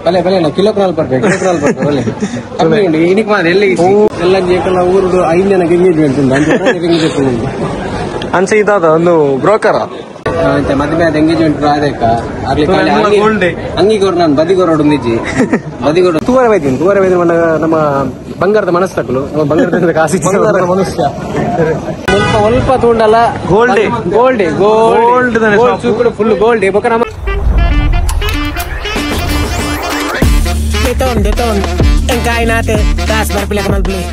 ಬಲೆ ಬಲೆ ನಾ ಕಿಲೋ ಕ್ರಾಲ್ ಬರ್ಬೇಕು, ಕಿಲೋ ಕ್ರಾಲ್ ಬರ್ಬೇಕು ಬಲೆ. ಕಮ್ಮಿ ಉಂಟು ಇನಿಕ್ ಮಾತ್ರ ಎಲ್ಲಿ ಎಲ್ಲ ಜೇಕಲ್ಲ ಊರುಡು 5 ಜನ ಎಂಗೇಜ್ಮೆಂಟ್ ಉಂಟು, 5 ಜನ ಎಂಗೇಜ್ಮೆಂಟ್ ಉಂಟು. ಅಂಚೆ ಇದಾದ ಒಂದು ಬ್ರೋಕರ್ ಮದುವೆ ಆದ ಎಂಗೇಜ್ಮೆಂಟ್ ಆದೇಕ ಅಂಗಿ ಕೊರು ನಾನು ಬದಿಗೊರಡು ನಿಜಿ ಬದಿಗೊಡು ತೂವರೆ ಬೈತೀನಿ, ತೂವರೆ ಬೈದಿನ ನಮ್ಮ ಬಂಗಾರದ ಮನಸ್ಸಕ್ಕಲು ಬಂಗಾರದ ಕಾಸಿ ಮನುಷ್ಯ ಸ್ವಲ್ಪ ಸ್ವಲ್ಪ ತೂಂಡಲ್ಲ gold gold gold gold full gold ಬೊಕ್ಕ ನಮ್ಮ Deton, deton. Engkain nate, tas barpila kamal beli.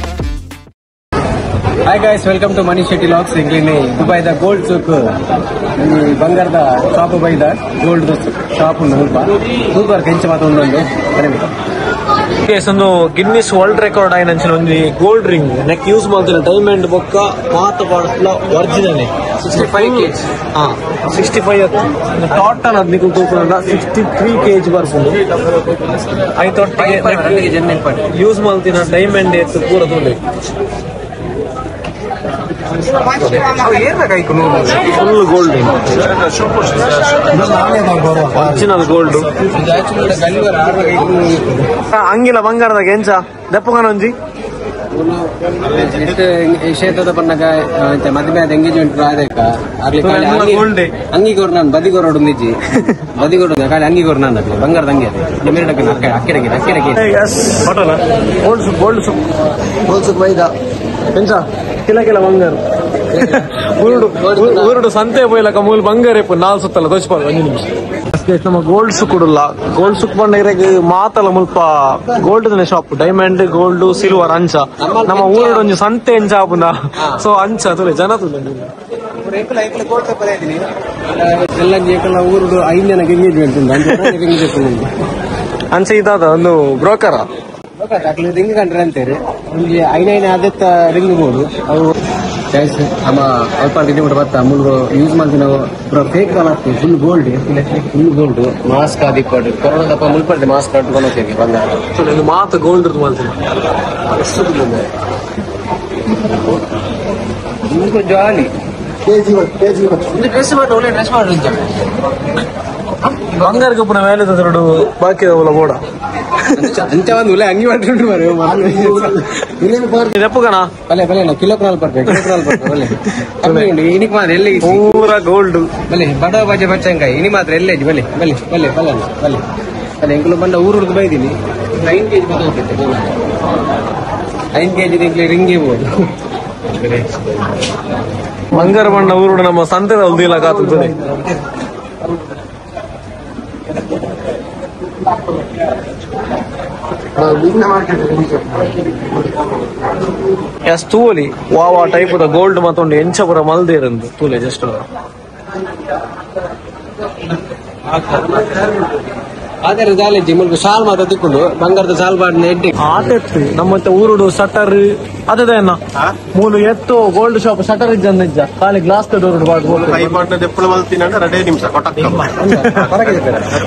Hi guys, welcome to Manish Shetty Vlogs. ಇಂಗ್ಲಿನಿ ದುಬೈದ gold souk ಬಂಗಾರದ ಶಾಪ್ ಬೈದ ಗೋಲ್ಡ್ ಶಾಪ್ ಉಂಡು ಮುಲ್ಪ ಸೂಪರ್ ಕೆಂಚ ಮಾತ ಉಂಡು ಕಡಿಮೆ. ಒಂದು Guinness world record ಆಯಿನ ಅಂಚಿನ ಒಂಜಿ gold ring neck use ಮಲ್ತಿನ ಡೈಮಂಡ್ ಬೊಕ್ಕ ಮಾತ ಪಾಡ್ಸ್ಲ ಒರಿಜಿನಲ್ 65 ಕೆಜಿ. ಹಾ 65 ಟೋಟಲ್ ಅದ್ ನಿಕುಲ್ ತೂಪುನಂಡ 63 ಕೆಜಿ ಬರ್ಪುಂಡು. ಐತೊಟ್ಟಿಗೆ ಯೂಸ್ ಮಲ್ತಿನ ಡೈಮಂಡ್ ಎತ್ತು ಪೂರ ತೂಲೆ full gold original gold. ಅಂಗಿಲ ಬಂಗಾರದ ಎಂಚ ದಪ್ಪಗನ ಒಂಜಿ ಕ್ಷೇತ್ರದ ಪನ್ನಗ ಮದುವೆ ಆದ ಎಂಗೇಜ್ಮೆಂಟ್ ಆದೇಕ ಅಂಗಿ ಕೊರು ನಾನು ಬದಿಗೊರಡು ನಿಜಿ ಬದಿಗೊಡು ಖಾಲಿ ಅಂಗಿ ಕೊರು ನಾನು ಬಂಗಾರದ ಅಂಗಿ ಅದೇ ಮೇರಡಕ್ಕೆ ಅಕ್ಕಿಡಕ್ಕೆ ಅಕ್ಕಿಡಕ್ಕೆ gold souk gold souk gold souk ಬೈದ ಎಂಚ ಕಿಲ ಕಿಲ ಬಂಗಾರ ಊರುಡು ಊರುಡು ಸಂತೆ ಪೋಯ್ಲಕ ಮೂಲು ಬಂಗಾರ ಇಪ್ಪು ನಾಲ್ ಸುತ್ತಲ್ಲ ತೋಚ್ಪಾಲ್ ಒಂಜಿ ನಿಮಿಷ. ನಮ್ಮ ಗೋಲ್ಡ್ ಸುಕ್ ಉಡುಲ್ಲ ಗೋಲ್ಡ್ ಸುಕ್ ಬಂಡ ಇರೆಗ್ ಮಾತಲ ಮುಲ್ಪ gold shop diamond gold silver ಅಂಚ ನಮ್ಮ ಊರುಡು ಒಂಜಿ ಸಂತೆ ಎಂಚ ಆಪುನ ಸೊ ಅಂಚ ತುಲೆ ಜನ ತುಲೆ ಊರುಡು 5 ಜನ ಎಂಗೇಜ್ಮೆಂಟ್ ಉಂಟು, 5 ಜನ ಎಂಗೇಜ್ಮೆಂಟ್ ಉಂಟು. ಅಂಚೆ ಇದಾದ ಒಂದು ಬ್ರೋಕರ್ ರಿಂಗ್ ಕಂಡ್ರೆ ಅಂತಾರೆ ಒಂಜಿ ಐನೈನ ಆದತ್ತ ರಿಂಗ್ ಬೋಡು ಅವು ಗೈಸ್ ನಮ್ಮ ಅಲ್ಪ ತಿಂಡಿ ಬತ್ತ ಮುಲ್ಗು ಯೂಸ್ ಮಾಡ್ತೀವಿ ನಾವು ಪೂರ ಫೇಕ್ ಆಗ್ತದೆ full gold full gold mask ಆದಿಪ್ಪಡು ಕೊರೋನಾದಪ್ಪ ಮುಲ್ಪಡ್ದೆ ಮಾಸ್ಕ್ ಕಟ್ಕೊಂಡು ಹೋಗ್ತೀವಿ ಬಂಗಾರ ಮಾತು ಗೋಲ್ಡ್ ಮಾಡ್ತೀನಿ ಜಾಲಿ ಡ್ರೆಸ್ ಮಾಡಿ ಒಳ್ಳೆ ಡ್ರೆಸ್ ಮಾಡಿ ಬಂಗಾರ ಕಪ್ಪುನ ಮೇಲೆ ತದರುಡು ಬಾಕಿ ಬೋಡ ಅಂಚ ಒಂದು ಉಲೆ ಅಂಗಿ ಮಾಡ್ಕೊಂಡು ದಪ್ಪಗನ ಬಲೆ ಬಲೆ ನಾ ಕಿಲೋ ಕ್ರಾಲ್ ಬರ್ಬೇಕು, ಕಿಲೋ ಕ್ರಾಲ್ ಬರ್ಬೇಕು ಬಲೆ. ಕಮ್ಮಿ ಉಂಟು ಇನಿಕ್ ಮಾತ್ರ ಎಲ್ಲಿ ಪೂರ ಗೋಲ್ಡ್ ಬಲೆ ಬಡವ ಬಜೆ ಬಚ್ಚಂಕಾಯಿ ಇನಿ ಮಾತ್ರ ಎಲ್ಲೇ ಬಲೆ ಬಲೆ ಬಲೆ ಬಲೆ ಬಲೆ ಬಲೆ ಎಂಕುಲು ಬಂಡ ಊರುಡ್ದು ಬೈದಿನಿ 9 ಕೆಜಿ ಬತ್ತ ಹೋಗ್ತೈತೆ 9 ಕೆಜಿ ಇಂಕ್ಲೆ ರಿಂಗ್ ಇರ್ಬೋದು. ಬಂಗಾರ ಬಣ್ಣ ಊರುಡು ನಮ್ಮ ಸಂತೆದ ಉಲ್ದಿಲ್ಲ ಕಾತುತ್ತದೆ. ಎಸ್ ತೂಲಿ ವಾವಾ ಟೈಪ್ ದ ಗೋಲ್ಡ್ ಮತ್ತೊಂದು ಎಂಚಪುರ ಮಲ್ದೇರಂದು ತೂಲೆ ಜಸ್ಟ್ ಆದರೆ ಜಾಲೇಜಿ ಮುಲ್ಪ ಶಾಲ್ ಮಾತ್ರ ತಿಕ್ಕೊಂಡು ಬಂಗಾರದ ಶಾಲ್ ಬಾಡಿನ ಎಡ್ಡೆ ಆತೆತ್ತು ನಮ್ಮ ಊರುಡು ಶಟರ್ ಅದೇ ಮೂಲು ಎತ್ತು gold shop shutter ಇಜ್ಜ ನಿಜ್ಜ ಖಾಲಿ ಗ್ಲಾಸ್ ಡೋರ್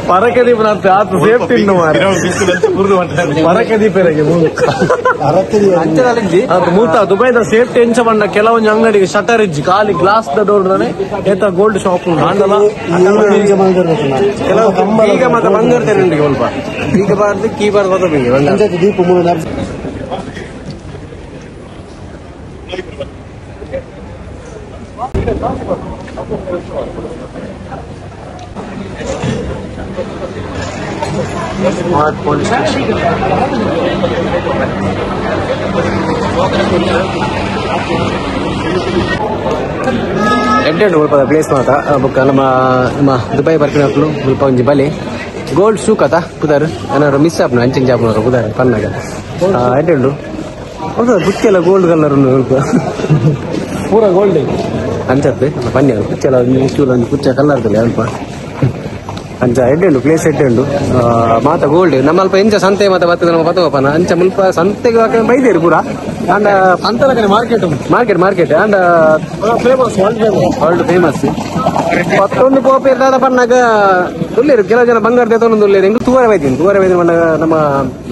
ಪರಕೆ ದೀಪ ಆತು ಸೇಫ್ಟಿ ಪರಕೆ ದೀಪರಿಗೆ ಮೂತ ದುಬೈದ ಸೇಫ್ಟಿ ಎಂಚ ಬಂಡ ಕೆಲವೊಂದು ಅಂಗಡಿಗೆ ಶಟರ್ ಇಜ್ಜಿ ಖಾಲಿ ಗ್ಲಾಸ್ the door ಏತ ಗೋಲ್ಡ್ ಶಾಪ್ ಈಗ ಮತ್ತೆ ಬಂಗಾರ ತೆರಂಡಿಗೆ ಸ್ವಲ್ಪ ಈಗ ಬಾರ್ದು ಕೀ ಬಾರ್ದು ಬಂಗಾರ ದೀಪ smart police station. ಎಡ್ಡೆ ಮುಲ್ಪ ಪ್ಲೇಸ್ ಮಾತ ಬೊಕ್ಕ ನಮ್ಮ ನಮ್ಮ ದುಬೈ ಬರ್ಕಿನಕ್ಲು ಮುಲ್ಪ ಒಂಜಿ ಬಲೆ ಗೋಲ್ಡ್ ಸೂಕ್ ಅತ ಪುದರ್ ಏನಾರು ಮಿಸ್ ಆಪ್ನ ಅಂಚಿನ ಜಾಪ್ನವರು ಪುದರ್ ಪನ್ನಾಗ ಎಡ್ಡೆ ಉಂಡು ಹೌದು ಬುಕ್ಕೆಲ್ಲ ಗೋಲ್ಡ್ ಕಲರ್ ಉಂಡು ಮುಲ್ಪ ಪೂರ ಗೋಲ್ಡ್ ಅಂಚತ್ತೆ ಬನ್ನಿ ಕುಚ್ಚೆಲ್ಲ ಒಂದು ಕುಚ್ಚ ಕಲರ್ ಅಲ್ಪ ಅಂಚ ಎಡ್ಡೆ ಉಂಡು ಪ್ಲೇಸ್ ಎಡ್ಡೆ ಉಂಡು ಮಾತ ಗೋಲ್ಡ್ ನಮ್ಮ ಅಲ್ಪ ಎಂಚ ಸಂತೆ ಮಾತ ಬರ್ತದೆ ನಮ್ಮ ಬತ್ತವಪ್ಪನ ಅಂಚ ಮುಲ್ಪ ಸಂತೆಗೆ ಬೈದೇರು ಪೂರ ಅಂಡ ಅಂತಲಕನೆ market market market and famous world famous world famous ಮತ್ತೊಂದು ಕೋಪ ಇರ್ದಾದ ಪನ್ನಾಗ ತುಲ್ಲೇರು ಕೆಲವು ಜನ ಬಂಗಾರದ ಎತ್ತೊಂದು ತುಲ್ಲೇರು ಎಂಗ್ ತೂವರೆ ಬೈತೀನಿ, ತೂವರೆ ಬೈದಿನ ಪನ್ನಾಗ ನಮ್ಮ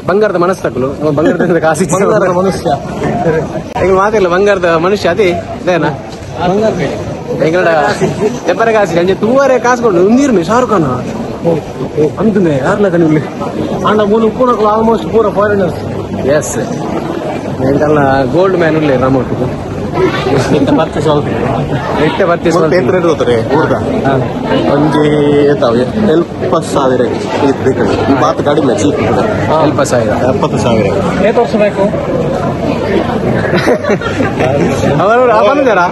ಬಂಗಾರದ ಮನಸ್ಸಕ್ಕಲು ಬಂಗಾರದ ಕಾಸಿ ಬಂಗಾರದ ಮನುಷ್ಯ ಎಂಗ್ ಮಾತಿಲ್ಲ ಬಂಗಾರದ ಮನುಷ್ಯ ಅದೇ ಇದೇನಾ ಬಂಗಾರ ಎಂಗಡ ತೆಪ್ಪರೆ ಕಾಸಿ ಅಂಚೆ ತೂವರೆ ಕಾಸು ಕೊಂಡು ಉಂದಿರ್ಮೆ ಶಾರುಖ್ ಖಾನ್ ಅಂದನೆ ಯಾರ್ಲ ಕಣಿಲ್ಲಿ ಅಂಡ ಮೂಲು ಉಪ್ಪುನಕುಲು ಆಲ್ಮೋಸ್ಟ್ ಪೂರ ಫಾರಿನರ್ಸ್. ಎಸ್ ಎಂಕಲ್ನ ಗೋಲ್ಡ್ ಮ್ಯಾನ್ ಉಲ್ಲೆ ನಮ್ಮೊಟ್ಟಿಗೆ ಇತ್ತೆ ಪರ್ಚೇಸ್ ಇತ್ತೆ ಪರ್ಚೇಸ್ ಏತ್ ಹೋಗ್ತಾರೆ ಊರ್ದ ಒಂಜಿ ಏತಾವ್ 70,000 ಬೇಕು ಈ ಬಾತ್ ಕಡಿಮೆ ಚೀಪ್ 70,000 70,000 ಏತ್ ವರ್ಷ ಬೇಕು ಅವರು ಬಂದಿದ್ದಾರಾ?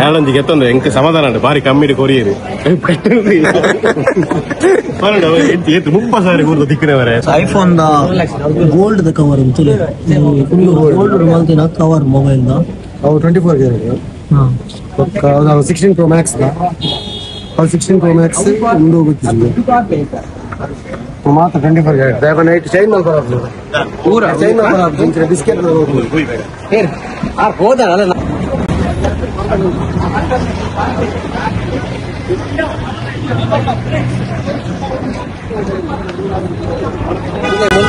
ಯಾಳೊಂಜಿಗೆ ಎತ್ತೊಂದು ಎಂಕ್ ಸಮಾಧಾನ ಉಂಟು ಬಾರಿ ಕಮ್ಮಿಡಿ ಕೊರಿಯರು ಏತ್ 30,000 ಕೂರ್ದ ದಿಕ್ಕಿನವರೆ. IPhone the gold the cover ಅಂತಲೇ ಫುಲ್ ಗೋಲ್ಡ್ ಮಲ್ತಿನ ಕವರ್ ಮೊಬೈಲ್ ದ ಅವು 24 ಕ್ಯಾರೆಟ್ ಬೊಕ್ಕ 16 Pro Max ದ ಅವು 16 Pro Max ಉಂದು ಗೊತ್ತಿಲ್ಲ ಮಾತ್ರ 24 ಕ್ಯಾರೆಟ್ ದಾಯಕ ನೈಟ್ ಚೈನ್ ಮಲ್ಪರಾಪ್ಲು ಪೂರ ಚೈನ್ ಮಲ್ಪರಾಪ್ಲು ಇಂಚಿನ ಬಿಸ್ಕೆಟ್ ಏರ್ ಆ ಹೋದ ಅಲ್ಲ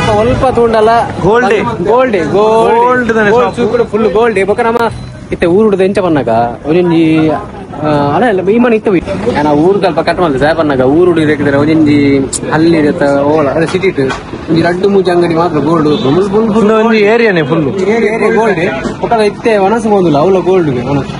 ಸ್ವಲ್ಪ ತೂಂಡಲ gold gold gold gold full gold ಬೊಕ್ಕ ನಮ್ಮ ಇತ್ತೆ ಊರುಡ್ದು ಎಂಚ ಬನ್ನಾಗ ಒಂಜೊಂಜಿ ಅಲ್ಲ ಅಲ್ಲ ಈ ಮನೆ ಇತ್ತವಿ ನಾನು ಊರು ಸ್ವಲ್ಪ ಕಟ್ ಮಲ್ತೆ ಸಾಯ್ ಬನ್ನಾಗ ಊರುಡು ಇರಕಿದ್ರೆ ಒಂಜೊಂಜಿ ಅಲ್ಲಿ ಇರತ್ತ ಓಲ ಅದೇ ಸಿಟಿ ಇಟ್ಟು ಒಂಜಿ ರಡ್ಡು ಮೂಜಿ ಅಂಗಡಿ ಮಾತ್ರ gold full full full ಒಂಜಿ ಏರಿಯಾನೇ ಫುಲ್ ಗೋಲ್ಡ್ ಬೊಕ್ಕ ಇತ್ತೆ ವನಸು ಬಂದಿಲ್ಲ ಅವಲ ಗೋಲ್ಡ್ ವನಸು.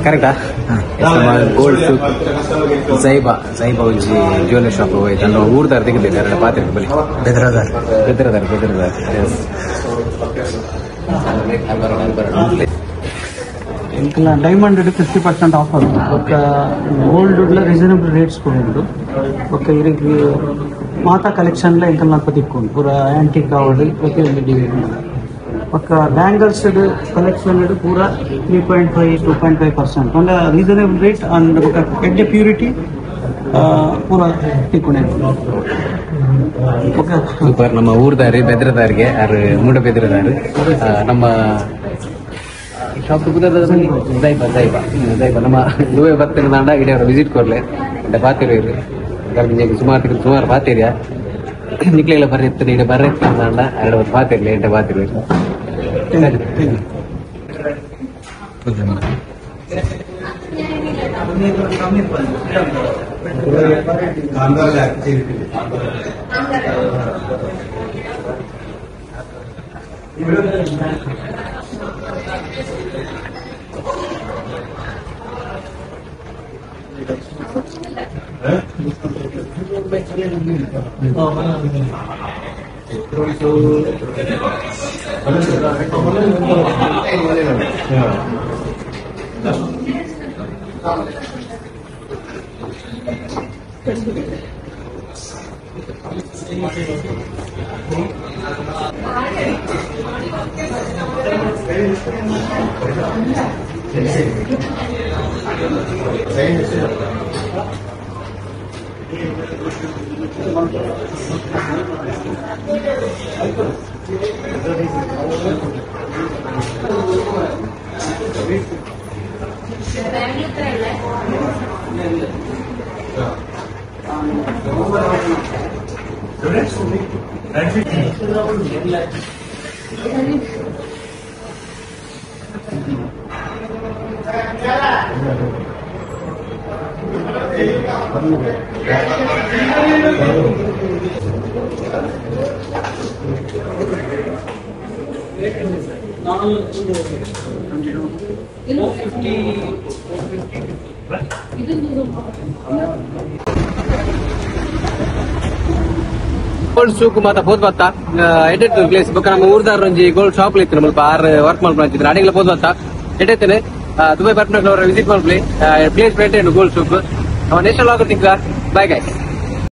ಕರೆಕ್ಟಾ? ಗೋಲ್ಡ್ ಸೂಕ್ ಜೈಬಾ ಜೈಬಾ ಒಂಜಿ ಜ್ಯುವೆಲ್ಲರಿ ಶಾಪ್ ಹೋಯ್ತು ಅಲ್ಲ ಊರ್ದಾರ ತೆಗೆದಿಲ್ಲ ಎರಡು ಪಾತ್ರೆ ಬಲಿ ಬೆದ್ರದಾರ್ ಬೆದ್ರದಾರ ಬೆದ್ರದಾರ. ಎಂಕಲ್ನ ಡೈಮಂಡ್ 50% ಆಫರ್ ಬೊಕ್ಕ gold reasonable rates ಕೊಡುಂಡು ಬೊಕ್ಕ ಇರೆಗ್ ಮಾತಾ ಕಲೆಕ್ಷನ್ ಲ ಎಂಕಲ್ನ ಅಲ್ಪ ತಿಕ್ಕೊಂಡು ಪೂರ ಆಂಟಿಕ್ ಆವಡ್ ಪ್ರತಿಯೊಂದು ಡಿಸೈನ್ ಬೊಕ್ಕ ಬ್ಯಾಂಗಲ್ಸ್ ಕಲೆಕ್ಷನ್ ಪೂರ 3.5 2.5% ಪಂಡ reasonable rate and ಬೊಕ್ಕ ಎಡ್ಡೆ ಪ್ಯೂರಿಟಿ ಪೂರ ತಿಕ್ಕೊಂಡೆ. ಸೂಪರ್. ನಮ್ಮ ಊರ್ದಾರಿ ಬೆದ್ರದಾರಿಗೆ ಆರು ಮೂಡ ಬೆದ್ರದಾರು ನಮ್ಮ ಶಾಪ್ ಜೈಬಾ ಜೈಬಾ ಜೈಬಾ ನಮ್ಮ ದುಬೈ ಬರ್ತಾರೆ ನಾಂಡ ಇಡೀ ವಿಸಿಟ್ ಕೊರ್ಲೆ ಅಂಡ ಪಾತಿರು ಸುಮಾರು ಸುಮಾರು ಪಾತಿರಿಯಾ ನಿಕ್ಲೆಲ್ಲ ಬರ್ರಿ ಇತ್ತು ಇಡ ಬರ್ರಿ ನಾಂಡ ಎರಡು ಪಾತಿರ್ಲಿ ಎಂಟ ಪಾತಿರು. ಗೋಲ್ಡ್ ಸೂಕ್ ಮಾತ ಪೋದ್ ಬತ್ತ ಎಡೆತ್ತು ಪ್ಲೇಸ್ ಬೊಕ್ಕ ನಮ್ಮ ಊರ್ದಾರ ಒಂಜಿ ಗೋಲ್ಡ್ ಶಾಪ್ ಇತ್ತು ಮುಲ್ಪ ಆರ್ ವರ್ಕ್ ಮಲ್ಪುನ ಅಡಿಗೆಲ ಪೋದ್ ಬತ್ತ ಎಡೆತ್ತೇನೆ ದುಬೈ ಬರ್ಪುನಕ್ಲ ವಿಸಿಟ್ ಮಲ್ಪುಲೆ ಪ್ಲೇಸ್ ಪೇಟೆ ಗೋಲ್ಡ್ ಸೂಕ್ ನಮ್ಮ ನೇಷನಲ್ ಆಗ ತಿಕ್ಕ. Bye guys.